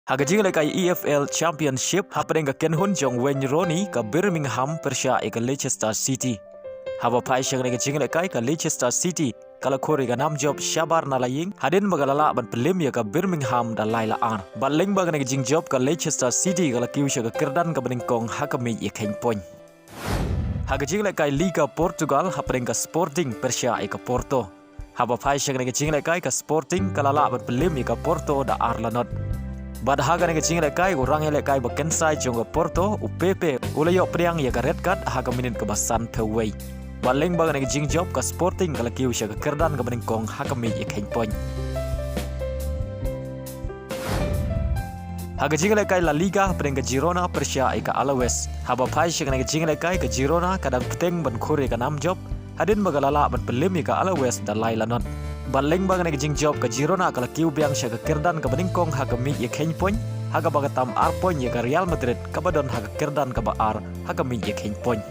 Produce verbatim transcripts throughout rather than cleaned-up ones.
Ha ka jinglehkai E F L Championship hapdeng ka kynhun jong Wayne Rooney, ka Birmingham pyrshah ïa ka Leicester City. Haba phai sha kane ka jinglehkai, ka Leicester City ka la khur ïa ka nam jop shabar na la ïing hadien ba ka la lah ban pynliem ïa ka Birmingham da lai la ar. Bad lyngba kane ka jingjop, ka Leicester City ka la kiew sha ka kyrdan kaba nyngkong ha ka miej ïakheiñ point. Ha ka jinglehkai Liga Portugal hapdeng ka Sporting pyrshah ïa ka Porto. Haba phai sha kane ka jinglehkai, ka Sporting ka la lah ban pynliem ïa ka Porto da ar la not. Bad ha kane ka jinglehkai, u rangïalehkai ba kynsai jong ka Porto, u Pepe, u la ïoh pdiang ïa ka red card ha ka minit kaba sanphew wei. Bad lyngba kane ka jingjop, ka Sporting ka la kiew sha ka kyrdan kaba nyngkong ha ka miej ïakheiñ point. Ha ka jinglehkai La Liga hapdeng ka Girona pyrshah ïa ka Alaves. Haba phai sha kane ka jinglehkai, ka Girona ka dang bteng ban khur ïa ka nam jop hadien ba ka la lah ban pynliem ïa ka Alaves da lai la not. Bad lyngba kane ka jingjop, ka Girona ka la kiew biang sha ka kyrdan kaba nyngkong ha ka miej ïakheiñ point, ha kaba ka tam ar point ïa ka Real Madrid kaba don ha ka kyrdan kaba ar ha ka miej ïakheiñ point.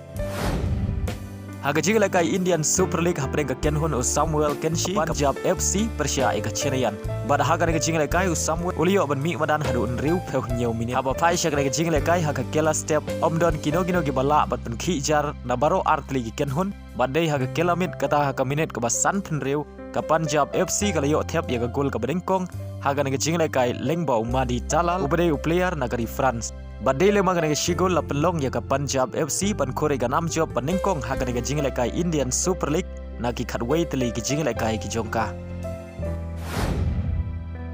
Ha ka jinglehkai Indian Super League hapdeng ka kynhun u Samuel Kensjee, Punjab F C pyrshah ïa ka Chennaiyin. Bad ha kane ka jinglehkai, u Samuel u la ïoh ban mih madan haduh hynriewphew hynñiew minit. Haba phai sha kane ka jinglehkai, ha ka kylla step ym don kino kino kiba lah ban pynkhih jar na baroh ar tylli ki kynhun. Bad dei ha ka kylla miet, kata ha ka minit kaba sanphew hynriew, ka Punjab F C ka la ïoh thep ïa ka gol kaba nyngkong ha kane ka jinglehkai lyngba u Mady Tallal, uba dei u player na ka ri France. Bad dei lyngba kane ka shi gol la pynlong ïa ka Punjab F C ban khur ïa ka nam jop ba nyngkong ha kane ka jinglehkai Indian Super League na ki khatwei tylli ki jinglehkai ki jong ka.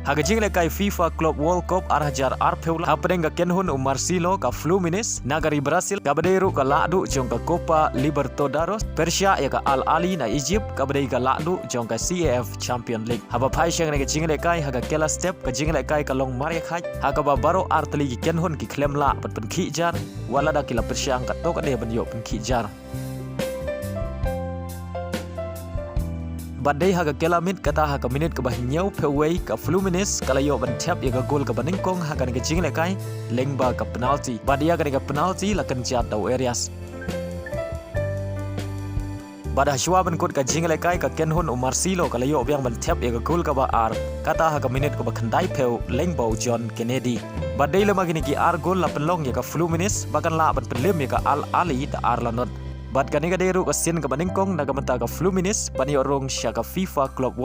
Ha ka jinglehkai FIFA Club World Cup ar hajar arphew lai, hapdeng ka kynhun u Marcelo, ka Fluminense na ka ri Brazil, kaba dei ruh ka lahduh jong ka Copa Libertadores, pyrshah ïa ka Al Ahly na Egypt, kaba dei ka lahduh jong ka C A F Champion League. Haba phai sha kane ka jinglehkai, ha ka kylla step, ka jinglehkai ka long mar ïakhaid, ha kaba baroh ar tylli ki kynhun ki khlem lah ban pynkhih jar, wat lada ki la pyrshang katto katne ban ïoh pynkhih jar. Bad dei ha ka kylla miet, kata ha ka minit kaba hynñiewphew wei, ka Fluminense ka la ïoh ban thep ïa ka gol kaba nyngkong ha kane ka jinglehkai lyngba ka penalty. Bad ïa kane ka penalty la kynjat da u Arias. Bad hashwa ban kut ka jinglehkai, ka kynhun u Marcelo ka la ïoh biang ban thep ïa ka gol kaba ar, kata ha ka minit kaba khyndaiphew lyngba u John Kennedy. Bad dei lyngba kine ki ar gol la pynlong ïa ka Fluminense ba kan lah ban pynliem ïa ka Al Ahly da ar la not. Bad kane ka dei ruh ka sien kaba nyngkong na ka bynta ka Fluminense ban ïoh rung sha ka FIFA Club World